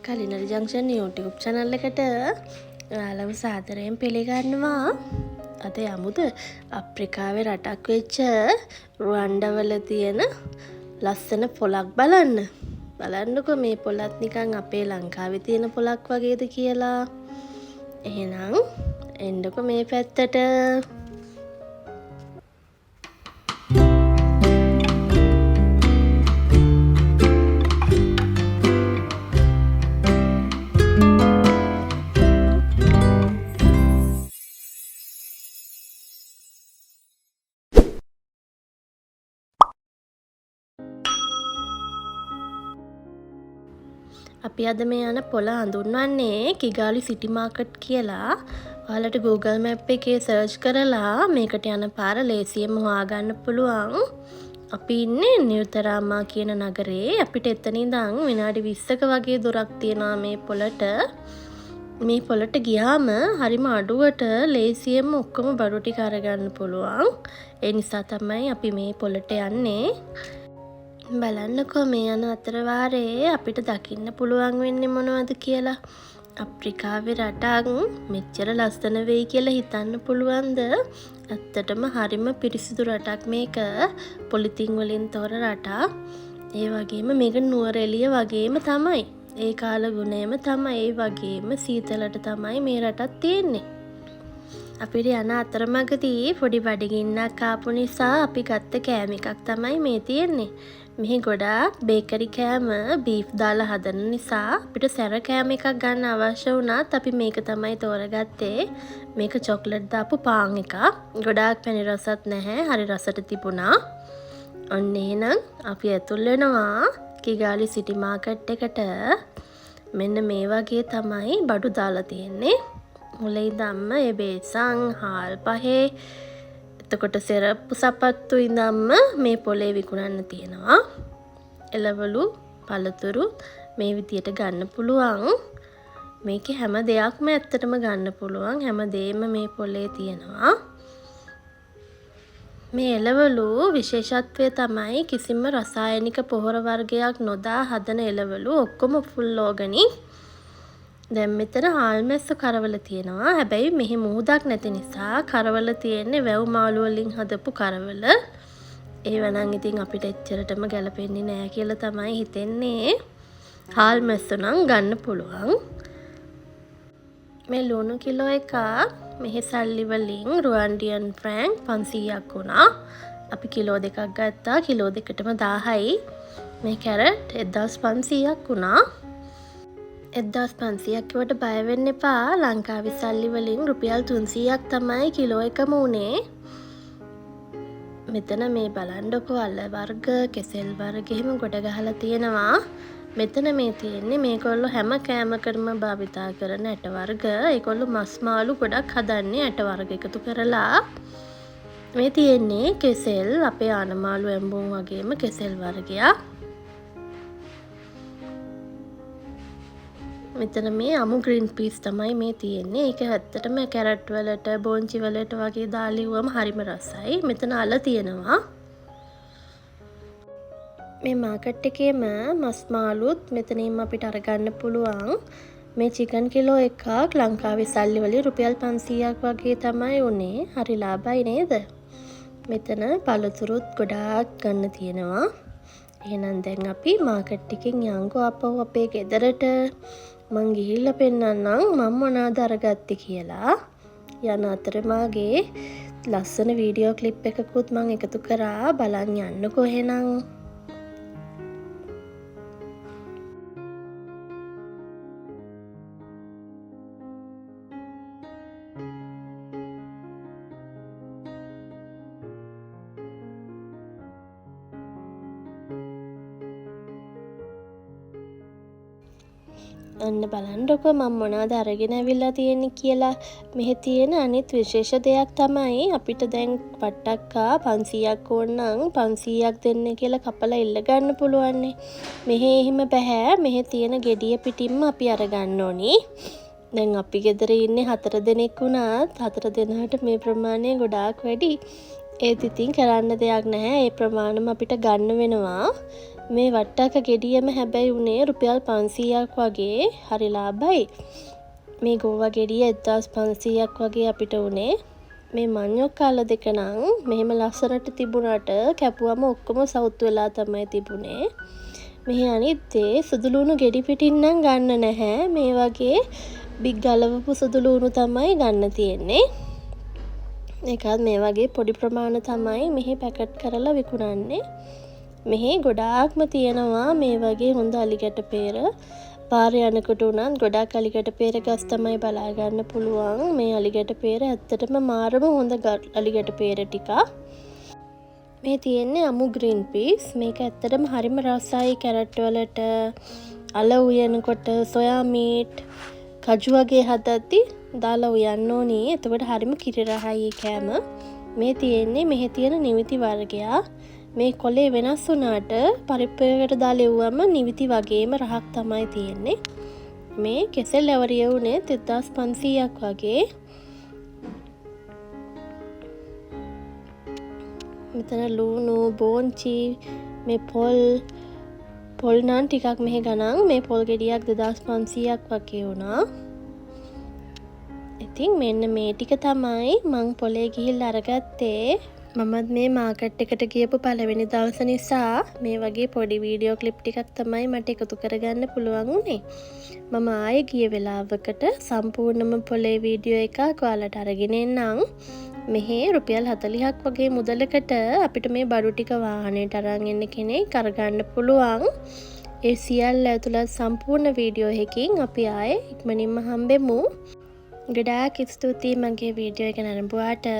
කලිනරි junction YouTube channel එකට ඔයාලව සාදරයෙන් පිළිගන්නවා. අද යමුද අප්‍රිකාවේ රටක් වෙච්ච රුවන්ඩවල තියෙන ලස්සන පොලක් බලන්න. බලන්නකෝ මේ පොලත් නිකන් අපේ ලංකාවේ තියෙන පොලක් වගේද කියලා. එහෙනම් එන්නකෝ මේ පැත්තට. අපි අද මේ යන පොළ හඳුන්වන්නේ කිගාලි සිටි මාකට් කියලා. ඔයාලට Google Map එකේ සර්ච් කරලා මේකට යන පාර ලේසියෙන්ම හොයාගන්න පුළුවන්. අපි ඉන්නේ නිව්තරාමා කියන නගරේ. අපිට එතන ඉඳන් විනාඩි 20ක වගේ දුරක් තියෙනවා මේ පොළට. මේ පොළට ගියාම හරිම අඩුවට ලේසියෙන්ම ඔක්කොම බඩු ටික අරගන්න පුළුවන්. ඒ නිසා තමයි අපි මේ පොළට යන්නේ. බලන්නකෝ මේ යන අතරවාරයේ අපිට දකින්න පුළුවන් වෙන්නේ මොනවද කියලා. අප්‍රිකාවේ රටක් මෙච්චර ලස්සන වෙයි කියලා හිතන්න පුළුවන්ද? ඇත්තටම හරිම පිරිසිදු රටක් මේක. පොලිතින් වලින් තොර රටක්. ඒ වගේම මේක නුවරඑළිය වගේම තමයි. ඒ කාලගුණයම තමයි. ඒ වගේම සීතලට තමයි මේ රටත් තියෙන්නේ. අපිට යන අතරමඟදී පොඩි බඩගින්නක් ආපු නිසා අපි ගත්ත කෑම එකක් තමයි මේ තියෙන්නේ. මෙහි ගොඩාක් බේකරි කෑම බීෆ් දාලා හදන නිසා අපිට සැර කෑම එකක් ගන්න අවශ්‍ය වුණත් අපි මේක තමයි තෝරගත්තේ. මේක චොක්ලට් දාපු පාන් එකක්. ගොඩාක් පැණි රසත් නැහැ. හරි රසට තිබුණා. ඔන්න එහෙනම් අපි ඇතුල් වෙනවා කිගාලි සිටි මාකට් එකට. මෙන්න මේ වගේ තමයි බඩු දාලා තියෙන්නේ. මුල ඉඳන්ම ඒ බේසන් හාල් පහේ එතකොට සෙරප්පු සපත්තු ඉඳන්ම මේ පොලේ විකුණන්න තියෙනවා. එළවලු පළතුරු මේ විදියට ගන්න පුළුවන්. මේකේ හැම දෙයක්ම ඇත්තටම ගන්න පුළුවන්. හැම දෙයක්ම මේ පොලේ තියෙනවා. මේ එළවලු විශේෂත්වය තමයි කිසිම රසායනික පොහොර වර්ගයක් නොදා හදන එළවලු ඔක්කොම ෆුල් ඕගනික්. දැන් මෙතන හාල් මැස්ස කරවල තියෙනවා. හැබැයි මෙහි මුහුදක් නැති නිසා කරවල තියෙන්නේ වැව් මාළු වලින් හදපු කරවල. ඒව නම් ඉතින් අපිට එච්චරටම ගැලපෙන්නේ නෑ කියලා තමයි හිතෙන්නේ. හාල් මැස්ස නම් ගන්න පුළුවන්. මේ ලුණු කිලෝ එකක් මෙහි සල්ලි වලින් රුවන්ඩියන් ෆ්‍රැන්ක් 500ක් වුණා. අපි කිලෝ දෙකක් ගත්තා. කිලෝ දෙකටම 1000යි. මේ කැරට් 1500ක් වුණා. 1500ක් කිව්වට බය වෙන්න එපා. ලංකාවේ සල්ලි වලින් රුපියල් 300ක් තමයි කිලෝ එකම වුණේ. මෙතන මේ බලන්නකෝ අල වර්ග, කෙසෙල් වර්ග එහෙම ගොඩ ගහලා තියෙනවා. මෙතන මේ තියෙන්නේ මේගොල්ලෝ හැම කෑමකටම භාවිතා කරන ඇට වර්ග. ඒගොල්ලෝ මස් මාළු ගොඩක් හදන්නේ ඇට වර්ග එකතු කරලා. මේ තියෙන්නේ කෙසෙල්, අපේ ආනමාළු ඇඹුම් වගේම කෙසෙල් වර්ගයක්. මෙතන මේ අමු ග්‍රීන් පීස් තමයි මේ තියෙන්නේ. ඒක ඇත්තටම කැරට් වලට, බෝංචි වලට වගේ දාලා ඉව්වම හරිම රසයි. මෙතන අල තියෙනවා. මේ මාකට් එකේම මස් මාළුත් මෙතනින්ම අපිට අරගන්න පුළුවන්. මේ චිකන් කිලෝ එකක් ලංකාවේ සල්ලි වලින් රුපියල් 500ක් වගේ තමයි උනේ. හරි ලාභයි නේද? මෙතන පළතුරුත් ගොඩාක් ගන්න තියෙනවා. එහෙනම් දැන් අපි මාකට් එකෙන් යන්කෝ ආපහු අපේ ගෙදරට. මං ගිහිල්ලා පෙන්නන්නම් මං මොනාද අරගත්තේ කියලා. යන අතරමාගේ ලස්සන වීඩියෝ ක්ලිප් එකකුත් මං එකතු කරා. බලන් යන්නකෝ එහෙනම්. අන්න බලන්නකෝ මං මොනවද අරගෙන ඇවිල්ලා තියෙන්නේ කියලා. මෙහි තියෙන අනිත් විශේෂ දෙයක් තමයි අපිට දැන් පට්ටක්කා 500ක් ඕන නම් 500ක් දෙන්න කියලා කපලා ඉල්ල ගන්න පුළුවන්නේ. මෙහෙ එහෙම බැහැ. මෙහෙ තියෙන ගෙඩිය පිටින්ම අපි අරගන්න ඕනි. දැන් අපි ගෙදර ඉන්නේ 4 දෙනෙක් වුණත් 4 දෙනාට මේ ප්‍රමාණය ගොඩාක් වැඩි. ඒත් ඉතින් කරන්න දෙයක් නැහැ. ඒ ප්‍රමාණයම අපිට ගන්න වෙනවා. මේ වට්ටක්ක ගෙඩියම හැබැයි උනේ රුපියල් 500ක් වගේ. හරි ලාභයි. මේ ගෝවා ගෙඩිය 1500ක් වගේ අපිට උනේ. මේ මඤ්ඤොක්කා අල දෙක නම් මෙහෙම ලස්සනට තිබුණාට කැපුවම ඔක්කොම සවුත් වෙලා තමයි තිබුණේ. මෙහි අනිත් දේ සුදු ලුණු ගෙඩි පිටින් නම් ගන්න නැහැ. මේ වගේ බික් ගලවපු සුදු ලුණු තමයි ගන්න තියෙන්නේ. ඒකත් මේ වගේ පොඩි ප්‍රමාණ තමයි මෙහි පැකට් කරලා විකුණන්නේ. මෙහි ගොඩාක්ම තියෙනවා මේ වගේ හොඳ අලි ගැට පේර. පාරේ යනකොට වුණත් ගොඩක් අලි ගැට පේර ගස් තමයි බලා ගන්න පුළුවන්. මේ අලි ගැට පේර ඇත්තටම මාරම හොඳ අලි ගැට පේර ටිකක්. මේ තියෙන්නේ අමු ග්‍රීන් පීස්. මේක ඇත්තටම හරිම රසයි. කැරට් වලට, අල උයනකොට, සොයා මීට්, කජු වගේ හදද්දි දාලා උයන්න ඕනි. එතකොට හරිම කිරි රහයි ඒ කෑම. මේ තියෙන්නේ මෙහෙ තියෙන නිවිති වර්ගයක්. මේ කොලේ වෙනස් වුණාට පරිප්පු එකකට දාලා එව්වම නිවිති වගේම රහක් තමයි තියෙන්නේ. මේ කෙසෙල් ඇවරිය වුණේ 1500ක් වගේ. මෙතන ලූණු, බෝංචි, මේ පොල්, පොල් නම් ටිකක් මෙහෙ ගණන්. මේ පොල් ගෙඩියක් 2500ක් වගේ වුණා. ඉතින් මෙන්න මේ ටික තමයි මං පොලේ ගිහිල්ලා අරගත්තේ. මමත් මේ මාකට් එකට ගියපු පළවෙනි දවස නිසා මේ වගේ පොඩි වීඩියෝ ක්ලිප් ටිකක් තමයි මට එකතු කරගන්න පුළුවන් වුණේ. මම ආයෙ ගිය වෙලාවකට සම්පූර්ණම පොලේ වීඩියෝ එකක් ඔයාලට අරගෙන එන්නම්. මෙහෙ රුපියල් 40ක් වගේ මුදලකට අපිට මේ බඩු ටික වාහනයට අරන් එන්න කෙනෙක් අරගන්න පුළුවන්. ඒ සියල්ල ඇතුළත් සම්පූර්ණ වීඩියෝ එකකින් අපි ආයෙ ඉක්මනින්ම හම්බෙමු. ගොඩාක් ස්තුතියි මගේ වීඩියෝ එක නරඹුවාට.